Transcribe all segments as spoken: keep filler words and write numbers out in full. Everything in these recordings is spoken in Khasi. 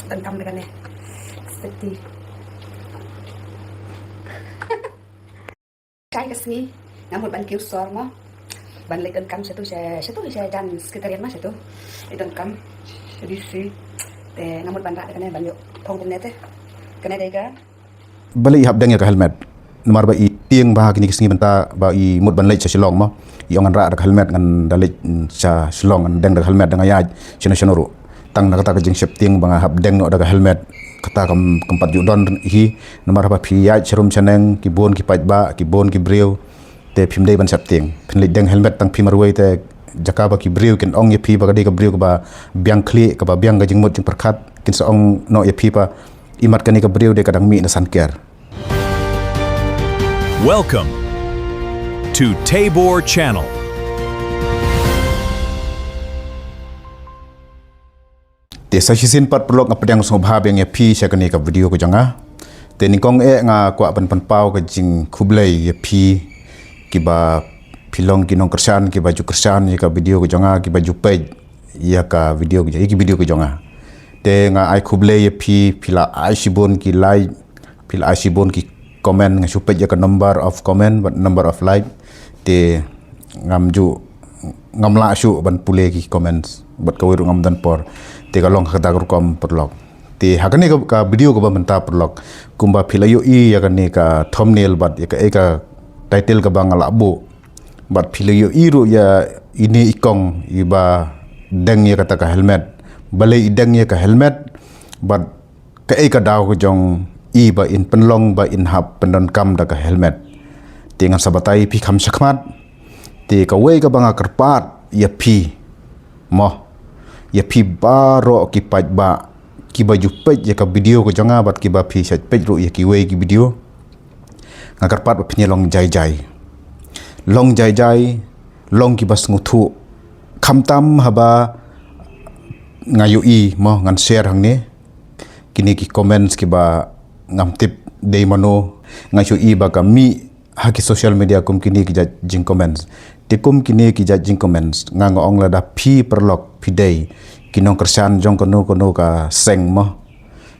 Donkam da kane. Seti. Kai ka sngi nga mut ban kiew sor mo. Ban leit donkam shatu sha, shatu sha jan secretariat ma shatu. Leit donkam sha D C. Te nga mut ban rah da kane ban ïoh phong kumne te. Kane dei ka. Balei i hap deng ïa ka helmet? Namar ba i tieng ba ha kine ki sngi mynta ba i mut ban leit sha Shillong mo. I ong ngan rah da ka helmet, ngan da leit, mm, sha Shillong, ngan deng da ka helmet, da nga ïaid shano shano ruh. Tang na kata ka jingsheptieng ba nga hap deng noh da ka helmet, kata kam, kam pat ju don hi. Namar haba phi ïaid sharum shaneng, ki bun ki paidbah, ki bun ki briew, te phim dei ban sheptieng. Phin leit deng helmet tang phi marwei, te jaka ba ki briew kin ong ïa phi ba ka dei ka briew kaba biang khlieh, kaba biang ka jingmut jingpyrkhat, kin sa ong noh ïa phi ba i mat kane ka briew dei ka dang mih na san ker. Welcome to Tabor Channel. Te sa shisien pat paralok, nga pdiang sngewbha biang ïa phi sha kane ka video ka jong nga. Te nyngkong eh nga kwah ban pynpaw ka jingkhublei ïa phi kiba phi long ki nongkyrshan kiba ju kyrshan ïa ka video ka jong nga, kiba ju peit ïa ka video ka jong, ïa ki video ka jong nga. Te nga ai khublei ïa phi, phi la ai shibun ki like, phi la ai shibun ki comment, nga shu peit ïa ka number of comment bad number of like. Te ngam ju, ngam lah shuh ban pule ki comments bad kawei ruh ngam don por. Te ka long ha kata ka rukom paralok. Te ha kane ka, ka video kaba mynta paralok, kumba phi la ïohi ïa kane ka thumbnail bad ïa ka, ïa ka title kaba nga la buh, bad phi la ïohi ruh ïa ine i kong iba deng ïa kata ka helmet. Balei i deng ïa ka helmet bad kaei ka daw ka jong i ba in pynlong ba in hap pyndonkam da ka helmet. Te ngan sa batai phi kham shakhmat. Te kawei kaba nga kyrpad ïa phi mo, ïa phi baroh ki paidbah kiba ju peit ïa ka video ka jong nga bad kiba phi shait peit ruh ïa kiwei ki video, nga kyrpad ba phin ïa long jai jai. Long jai jai, long kiba sngewthuh. Khamtam haba nga ïohi mo, ngan share hangne kine ki comments kiba ngam tip dei mano, nga ïohi ba ka mih ha ki social media kum kine ki jait jingcomments. Te kum kine ki jait jingcomments, nga nga ong lada phi paralok phi dei ki nongkyrshan jong kano kano ka seng mo,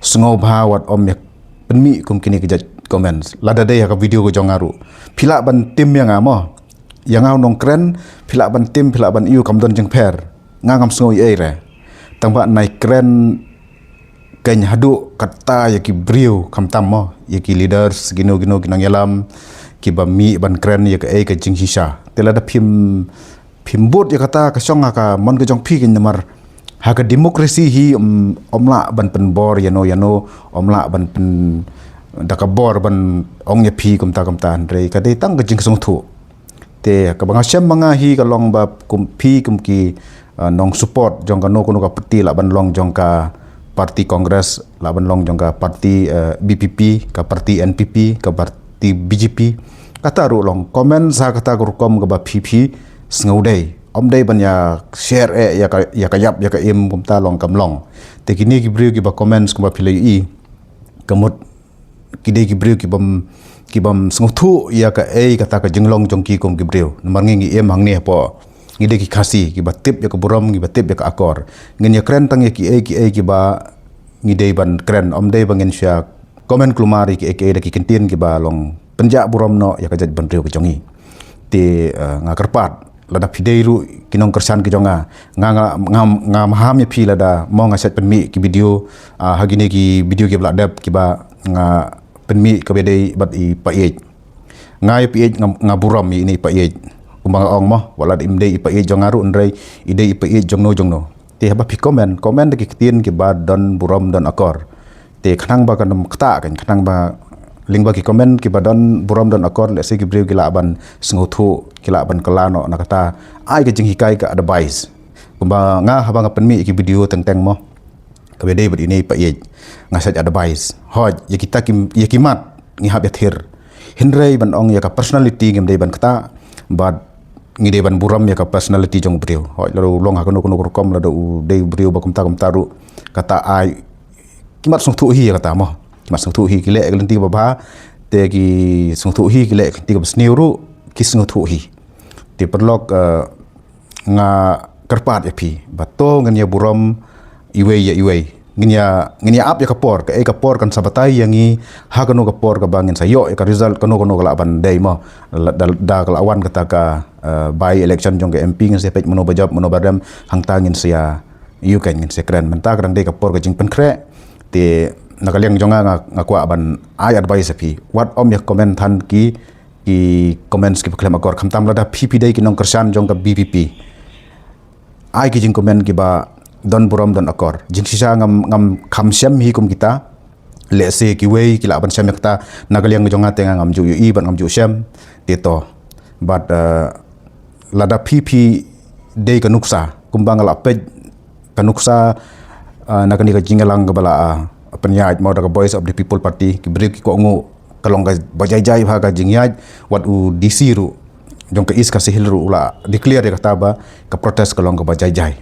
sngewbha wat ym ïa pynmih kum kine ki jait comments. Lada dei ha ka video ka jong nga ruh, phi lah ban tim ïa nga mo, ïa nga u nongkren, phi lah ban tim, phi lah ban ïoh kam don jingpher. Nga ngam sngew ei ei re. Tang ba nai kren keiñ haduh katta ïa ki briew khamtam mo, ïa ki leaders, kino kino ki nongïalam kiba mih ban kren ïa kaei ka jingshisha. Te lada phim, phim bud ïa kata, ka shong ha ka mon ka jong phi keiñ, namar ha ka democracy hi, ym, ym lah ban pynbor ïano ïano, ym lah ban pyn, da ka bor ban ong ïa phi kumta kumta, hynrei ka dei tang ka jingsngewthuh. Te kaba nga shem ma nga hi ka long ba kum phi kum ki, uh, nong support jong kano kano ka party, lah ban long jong ka party Congress, lah ban long jong ka party, uh, B P P, ka party N P P, ka party B J P. Kata ruh long comment sa kata ka rukom kaba phi phi sngewdei. Ym dei ban ïa share eh ïa ka, ïa ka ïap ïa ka im kumta long kam long. Te kine ki briew kiba comments kumba phi la ïohi, ka mut ki dei ki briew kibym, kibym sngewthuh ïa kaei kata ka jinglong jong ki kum ki briew. Namar ngi ngi im hangne hapoh, ngi dei ki Khasi kiba tip ïa ka burom, kiba tip ïa ka akor. Ngin ïa kren tang ïa kiei kiei kiba ngi dei ban kren, ym dei ba ngin shu comment kulmar ïa kiei kiei da ki kyntien kiba long pynjah burom noh ïa ka jaitbynriew ka jong ngi. Te, eh, nga kyrpad lada phi dei ruh ki nongkyrshan ki jong nga, nga, nga, nga, nga maham ïa phi lada mo nga shait pynmih ki video, ah, ha kine ki video kiba la dep kiba nga pynmih kaba dei bad i Paieit. Nga ïa Paieit nga, nga burom ïa ine i Paieit. Kumba nga ong mo, wat la im dei i Paieit jong nga ruh, hynrei i dei i Paieit jongno jongno. Te haba phi comment, comment da ki ktien kiba don burom don akor. Te khnang ba kan ym ktah kan, khnang ba lyngba ki comment kiba don burom don akor, lehse ki briew ki lah ban sngewthuh, ki lah ban kylla noh na kata. Ai ka jinghikai, ka advice. Kumba nga haba nga pynmih ki video teng teng mo, kaba dei bad ine i Paieit, nga shait advice. Hooid, ïa kita ki, ïa ki mat ngi hap ïa thir. Hynrei ban ong ïa ka personality ngim dei ban ktah, bad ngi dei ban burom ïa ka personality jong u briew. Hooid, lada u long ha kano kano ka rukom, lada u dei u briew ba kumta kumta ruh, kata ai ki mat sngewthuh hi ïa kata mo. Ki mat sngewthuh hi, ki leh ïa ka lynti kaba bha, te ki sngewthuh hi, ki leh ïa ka lynti kaba sniew ruh ki sngewthuh hi. Te paralok, eh, nga kyrpad ïa phi ba to ngin ïa burom iwei ïa iwei. ngin ïa, ngin ïa ap ïa ka por, kaei ka por kan sa batai ïa ngi ha kano ka por kaba ngin sa ïoh ïa ka result, kano kano ka lah ban dei mo. Da, da, da ka lah wan kata ka, eh, by election jong ka M P, ngin sa peit mano ba jop, mano ba rem, hangta ngin sa ïa ïoh, kan ngin sa kren. Mynta ka dang dei ka por ka jingpynkhreh. Te na ka liang jong nga, nga, nga kwah ban ai advice ha phi. Wat ym ïa comment than ki, ki comments kiba khlem akor. Khamtam lada phi phi dei ki nongkyrshan jong ka V P P, ai ki jingcomment kiba don burom don akor. Jingshisha ngam, ngam kham shem hi kum kita. Lehse kiwei ki lah ban shem ïa kata, na ka liang jong nga te nga ngam ju ïohi bad ngam ju shem. Te to. Bad, eh, lada phi phi dei ka nuksa, kumba nga lah peit ka nuksa, eh, na kane ka jingïalang kaba la, eh, pynïaid mo da ka Voice of the People Party, ki briew ki kohnguh, ka long kaba jai jai bha ka jingïaid. Wat u D C ruh jong ka East Khasi Hills ruh u la declare ïa kata ba ka protest ka long kaba jai jai.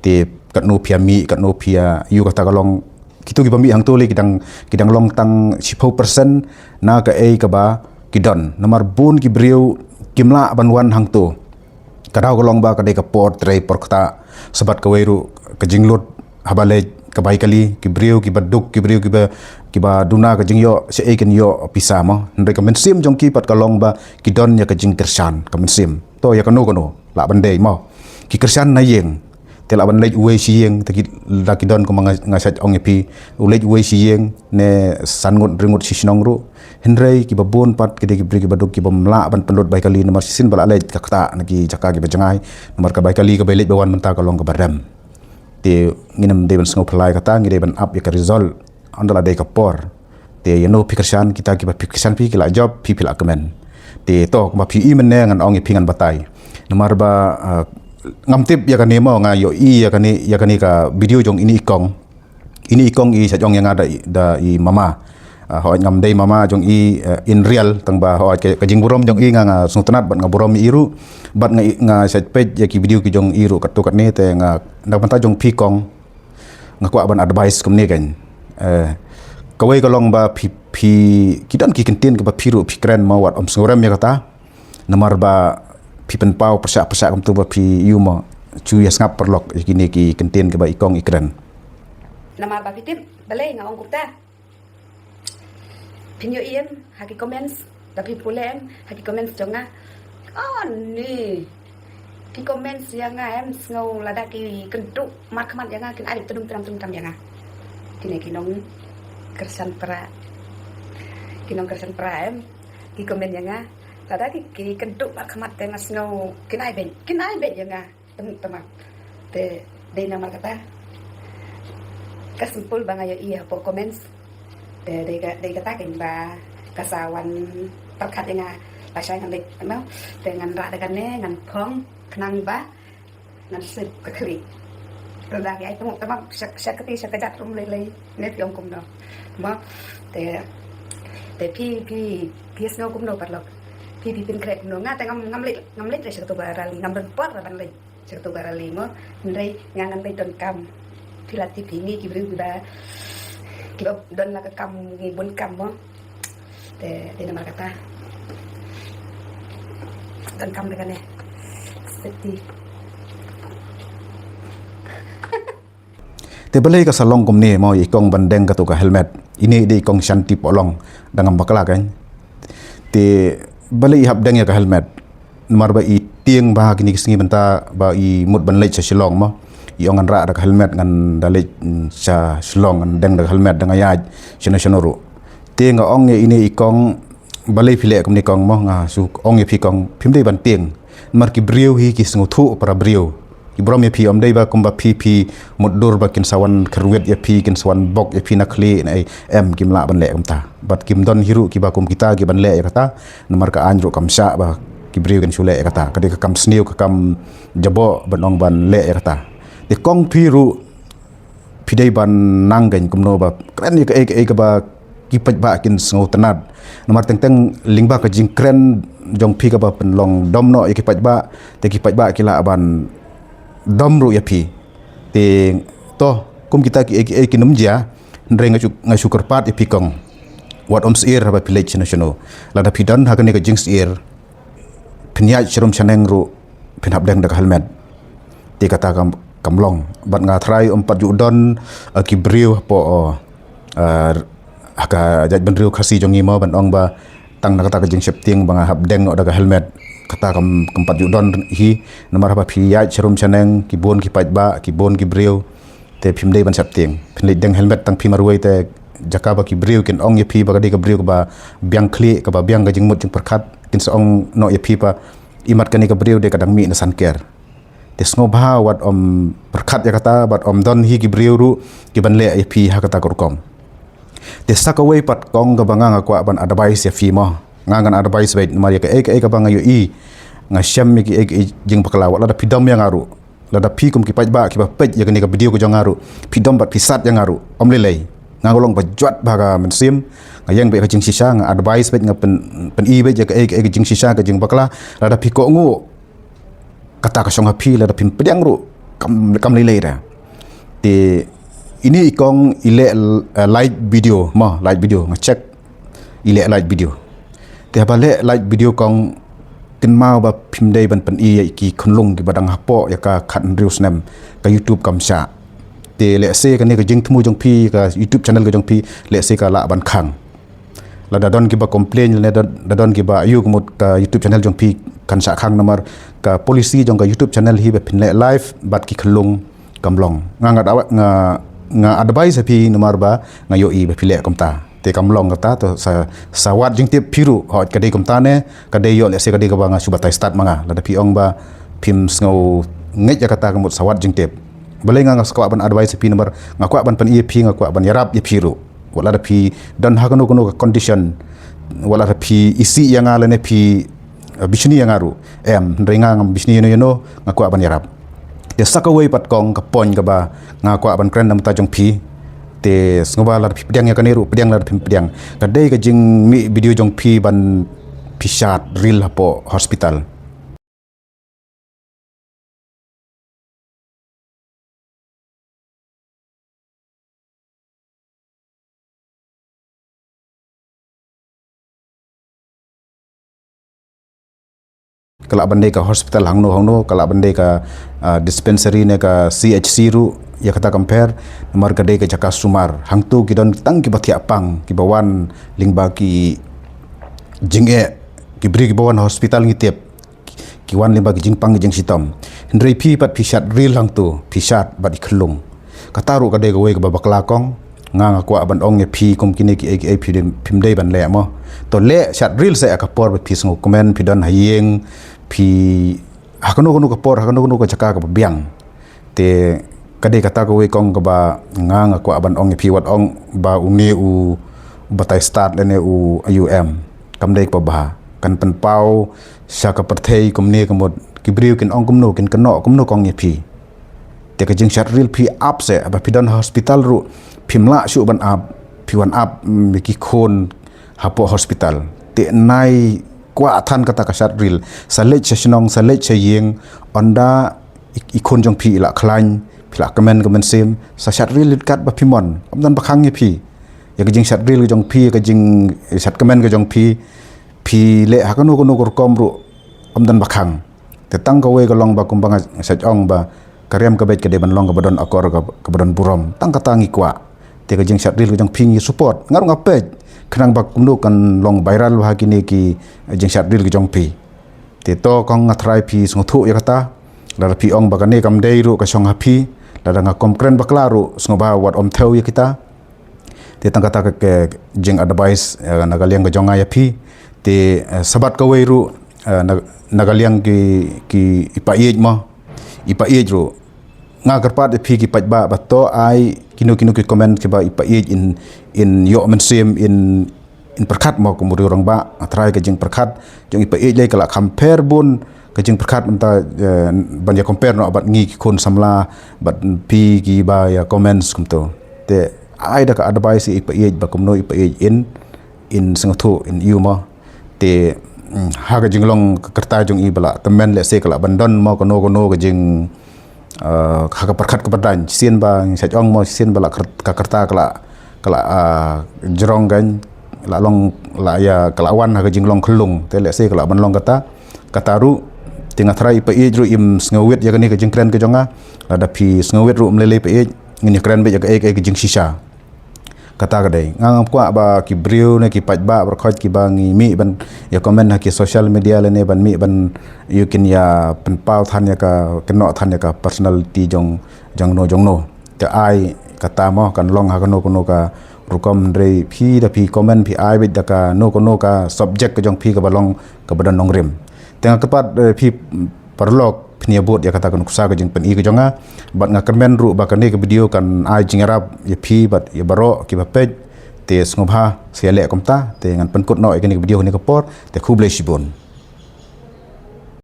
Te katno phi ïa mih, katno phi ïa ïoh, kata ka long, kito kiba mih hangto lei ki dang, ki dang long tang shiphew percent na kaei kaba ki don. Namar bun ki briew kim lah ban wan hangto. Ka daw ka long ba ka dei ka por trei por ktah, sa bad kawei ruh ka jinglut haba leit ka bai kali, ki briew kiba duk, ki briew kiba, kiba duna ka jingïoh shaei kin ïoh pisa mo. Hynrei ka mynsiem jong ki pat ka long ba ki don ïa ka jingkyrshan, ka mynsiem. To ïa kano kano lah ban dei mo. Ki kyrshan na ïing, te lah ban leit uwei shi ïing, te ki, lada ki don kumba nga, nga shait ong ïa phi, u leit uwei shi ïing ne san ngut, hynriew ngut shi shnong ruh. Hynrei kiba bun pat ki dei ki briew kiba duk, kibym lah ban pynlut bai kali, namar shisien ba lah leit ka ktah na ki jaka kiba jngai. Namar ka bai kali, ka bai leit bai wan mynta ka long kaba rem. Te ngin ym dei ban sngewphylla ïa kata, ngi dei ban ap ïa ka result. Ynda la dei ka por, te ïa no phi kyrshan, kita kiba phi kyrshan phi ki lah jop, phi phi lah kmen. Te to, kumba phi i mynne ngan ong ïa phi, ngan batai. Namar ba, ah, ngam tip ïa kane mo, nga ïohi ïa kane, ïa kane ka video jong ine i kong. Ine i kong i shait ong ïa nga da i, da i mama. Ah, hooid ngam dei mama jong i, eh, in real, tang ba hooid ka, ka jingburom jong i nga, nga sngewtynnat bad nga burom ïa i ruh. Bad nga, nga shait peit ïa ki video ki jong i ruh katto katne, te nga, na ka bynta jong phi kong, nga kwah ban advice kumne, kan. Eh, kawei ka long ba phi, phi, ki don ki kyntien kaba phi ruh phi kren mo, wat ym sngewrem ïa kata. Namar ba phi pynpaw pyrshah pyrshah kumto ba phi ïoh mo. Shu ïa sngap paralok ïa kine ki kyntien kiba i kong i kren. Namar ba phi tip balei nga ong kumta. Phin ïohi em ha ki comments, da phi pule em ha ki comments jong nga. Oh ni. Ki comments ïa nga em, sngew lada ki kynduh markhmat ïa nga, kin ai tdum tram tdum tram ïa nga. Kine ki nongkyrshan pra. Ki nongkyrshan pra em. Ki comment ïa nga. Lada ki, ki kynduh markhmat te nga sngew kin ai beit, kin ai beit ïa nga. Tang, tang. Te dei namar kata. Ka simple ba nga ïohi hapoh comments. Te dei ka, dei kata kein ba ka sa wan pyrkhat ïa nga, lashai ngan leit, no? Te ngan rah da kane, ngan phong khnang ba ngan slip ka khlieh. Lada ki ai tang, tang sha, sha kti sha kjat ruh ym lei lei. Ne phi ong kumno? Mo, te, te phi, phi, phi sngew kumno paralok? Phi, phi pynkhreh kumno? Nga te ngam, ngam leit, ngam leit sha kato ka rally, ngam don por ban leit sha kato ka rally mo. Hynrei nga ngan leit donkam. Phi la tip hi ngi ki briew kiba, kiba don la ka kam ngi bun kam mo. Te, te namar kata. Donkam da kane. Safety. Te balei ka sa long kumne mo, i kong, ban deng kato ka helmet? Ine i dei i kong Shanti Pohlong, da ngam bakla, kan. Te balei i hap deng ïa ka helmet? Namar ba i tieng bha kine ki sngi mynta ba i mut ban leit sha Shillong mo. I ong ngan rah da ka helmet, ngan da leit, mm, sha Shillong, ngan deng da ka helmet, da nga ïaid shano shano ruh. Te nga ong ïa ine i kong, balei phi leh kumne kong mo, nga shu ong ïa phi kong, phim dei ban tieng. Namar ki briew hi ki sngewthuh para briew. Ki burom ïa phi, ym dei ba kumba phi phi mutdur ba kin sa wan kyrwit ïa phi, kin sa wan bok ïa phi na khlieh, na ei, em, kim lah ban leh kumta. Bad kim don hi ruh kiba kum kita kiban leh ïa kata. Namar ka aiñ ruh kam shah ba ki briew kin shu leh ïa kata. Ka dei ka kam sniew, ka kam jaboh ban ong ban leh ïa kata. Te kong, phi ruh phi dei ban nang, kan, kumno ba kren ïa kaei kaei kaba ki paidbah kin sngewtynnat. Namar teng teng lyngba ka jingkren jong phi kaba pynlong dom noh ïa ki paidbah, te ki paidbah ki lah ban dom ruh ïa phi. Te to, kum kita kiei kiei kin ym jia. Hynrei nga shu, nga shu kyrpad ïa phi kong, wat ym sheptieng haba phi leit shano shano. Lada phi don ha kane ka jingsheptieng, phin ïaid sharum shaneng ruh phin hap deng da ka helmet. Te kata ka, kam long. Bad nga trai ym pat ju don, eh, ki briew hapoh, eh, ha ka jaitbynriew Khasi jong ngi mo ban ong ba tang na kata ka jingsheptieng ba nga hap deng noh da ka helmet. Kata kam, kam pat ju don hi, namar haba phi ïaid sharum shaneng, ki bun ki paidbah, ki bun ki briew, te phim dei ban sheptieng. Phin leit deng helmet tang phi marwei te jaka ba ki briew kin ong ïa phi ba ka dei ka briew kaba biang khlieh, kaba biang ka jingmut jingpyrkhat, kin sa ong noh ïa phi ba imat kane ka briew dei ka dang mih na Sanker. Te sngewbha wat ym pyrkhat ïa kata, wat ym don hi ki briew ruh kiban leh ïa phi ha kata ka rukom. Te sa kawei pat kong kaba nga nga kwah ban advice ïa phi mo. Nga ngan advice beit namar ïa kaei kaei kaba nga ïohi, nga shem ïa kiei kiei jingbakla, wat lada phi dom ïa nga ruh, lada phi kum ki paidbah kiba peit ïa kane ka video ka jong nga ruh, phi dom bad phi sat ïa nga ruh, ym lei lei. Nga nga long ba jwat bha ka mynsiem, nga ïeng beit ka jingshisha, nga advice beit, nga pyn, pyni beit ïa kaei kaei ka jingshisha ka jingbakla. Lada phi kohnguh, kata ka shong ha phi, lada phim pdiang ruh kam, kam lei lei da. Te ine i kong i leh, eh, live video mo, live video, nga check i leh live video. Te haba leh live video kong, kynmaw ba phim dei ban pyni ïa ki khunlung kiba dang hapoh ïa ka khathynriew snem, ka YouTube kam shah. Te lehse kane ka jingthmu jong phi, ka YouTube channel ka jong phi, lehse ka lah ban khang. Lada don kiba complain, lada don, da don kiba ïoh ka mut ka YouTube channel jong phi kan shah khang namar ka policy jong ka YouTube channel hi ba phin leh live bad ki khunlung kam long. Nga nga, nga, nga advice ïa phi namar ba nga ïohi ba phi leh kumta. Te kam long kata, to sa, sa wad jingtip phi ruh, hooid ka dei kumta ne, ka dei ïoh lehse ka dei kaba nga shu batai stad ma nga. Lada phi ong ba phim sngewngeit ïa kata ka mut sa wad jingtip. Balei nga nga sa kwah ban advice ïa phi namar nga kwah ban pyni ïa phi, nga kwah ban ïarap ïa phi ruh. Wat lada phi don ha kano kano ka condition, wat lada phi isih ïa nga lane phi, eh, bishni ïa nga ruh. Em, hynrei nga ngam bishni ïano ïano, nga kwah ban ïarap. Te sa kawei pat kong ka point kaba nga kwah ban kren na bynta jong phi. Te sngewbha lada phi pdiang ïa kane ruh, pdiang lada phim pdiang. Ka dei ka jingmih video jong phi ban phi shad reel hapoh hospital. Ka lah ban dei ka hospital hangno hangno, ka lah ban dei ka, ah, dispensary ne ka C H C ruh, ïa kata kam pher, namar ka dei ka jaka sumar. Hangto ki don tang kiba thiah pang, kiba wan lyngba ki jingeh, ki briew kiba wan hospital ngi tip. Ki wan lyngba ki jingpang ki jingshitom. Hynrei phi pat phi shad reel hangto, phi shad bad i khunlung. Kata ruh ka dei kawei kaba bakla kong. Nga nga kwah ban ong ïa phi kum kine kiei kiei phi dei, phim dei ban leh mo. To leh shad reel sa ïa ka por ba phi sngewkmen, phi don ha ïing, phi ha kano kano ka por, ha kano kano ka jaka kaba biang. Te ka dei kata kawei kong kaba nga nga kwah ban ong ïa phi, wat ong ba une u batai stad lane u, u em. Kam dei kaba bha. Kan pynpaw sha ka pyrthei kumne ka mut ki briew kin ong kumno, kin kynnoh kumno kong ïa phi. Te ka jingshad reel phi ap se, ba phi don ha hospital ruh phim lah shuh ban ap, phi wan ap, mm, ïa ki khun hapoh hospital. Te nai kwah than kata ka shad reel. Sa leit sha shnong, sa leit sha ïing, ynda i, i khun jong phi i la khlaiñ, phi la kmen ka mynsiem, sa shad reel lut katba phi mon. Ym don ba khang ïa phi. Ïa ka jingshad reel ka jong phi, ïa ka jingshad kmen ka jong phi, phi leh ha kano kano ka rukom ruh, ym don ba khang. Te tang kawei ka long ba kumba nga shait ong ba ka riam ka beit ka dei ban long kaba don akor, ka, kaba don burom. Tang kata ngi kwah. Te ka jingshad reel ka jong phi ngi support. Nga ruh nga peit. Khnang ba kumno kan long viral bha kine ki jingshad reel ka jong phi. Te to kong nga tharai phi sngewthuh ïa kata. Lada phi ong ba kane kam dei ruh ka shong ha phi, lada nga kum kren bakla ruh sngewbha wat ym thew ïa kita. Te tang kata ka, ka jing advice, eh, na ka liang ka jong nga ïa phi. Te, eh, sabat kawei ruh, eh, na, na ka liang ki, ki i paieit mo. I paieit ruh. Nga kyrpad ïa phi ki paidbah ba to ai kino kino ki comment kiba i paieit in, in ïoh mynsiem in, in pyrkhat mo kum u riew rangbah. Nga tharai ka jingpyrkhat jong i paieit lei ka la kham pher bun ka jingpyrkhat mynta, eh, ban ïa compare noh bad ngi ki khun samla bad phi kiba ïa comments kumto. Te ai da ka advice ïa i paieit ba kumno i paieit in, in sngewthuh in ïoh mo. Te, mm, ha ka jinglong ka kyrta jong i ba la tymmen lehse ka la ban don mo kano kano ka jing, eh, ha ka pyrkhat ka pyrdain. Shisien ba ngi shait ong mo, shisien ba la kyr-, ka kyrta ka la, ka la, ah, jrong kan, la long, la ïa, ka la wan ha ka jinglong khyllung. Te lehse ka la ban long kata, kata ruh, Te nga tharai i pa ïeit ruh im sngewit ïa kane ka jingkren ka jong nga. Lada phi sngewit ruh ym lei lei pa ïeit, ngin ïa kren beit ïa kaei kaei ka jingshisha. Kata ka dei. Nga ngam kwah ba ki briew ne ki paidbah baroh khoit kiba ngi mih ban ïa comment ha ki social media lane ban mih ban ïa kin ïa pynpaw than ïa ka, kynnoh than ïa ka personality jong, jong no jong no. Te ai kata mo kan long ha kano kano ka rukom, hynrei phi da phi comment phi ai beit da kano kano ka subject ka jong phi kaba long kaba don nongrim. Te nga kyrpad, eh, phi paralok phin ïa bud ïa kata ka nuksa ka jingpyni ka jong nga. Bad nga kyrmen ruh ba kane ka video kan ai jingïarap ïa phi bad ïa baroh kiba peit. Te sngewbha sa ïa leh kumta, te ngan pynkut noh ïa kane ka video kane ka por. Te khublei shibun.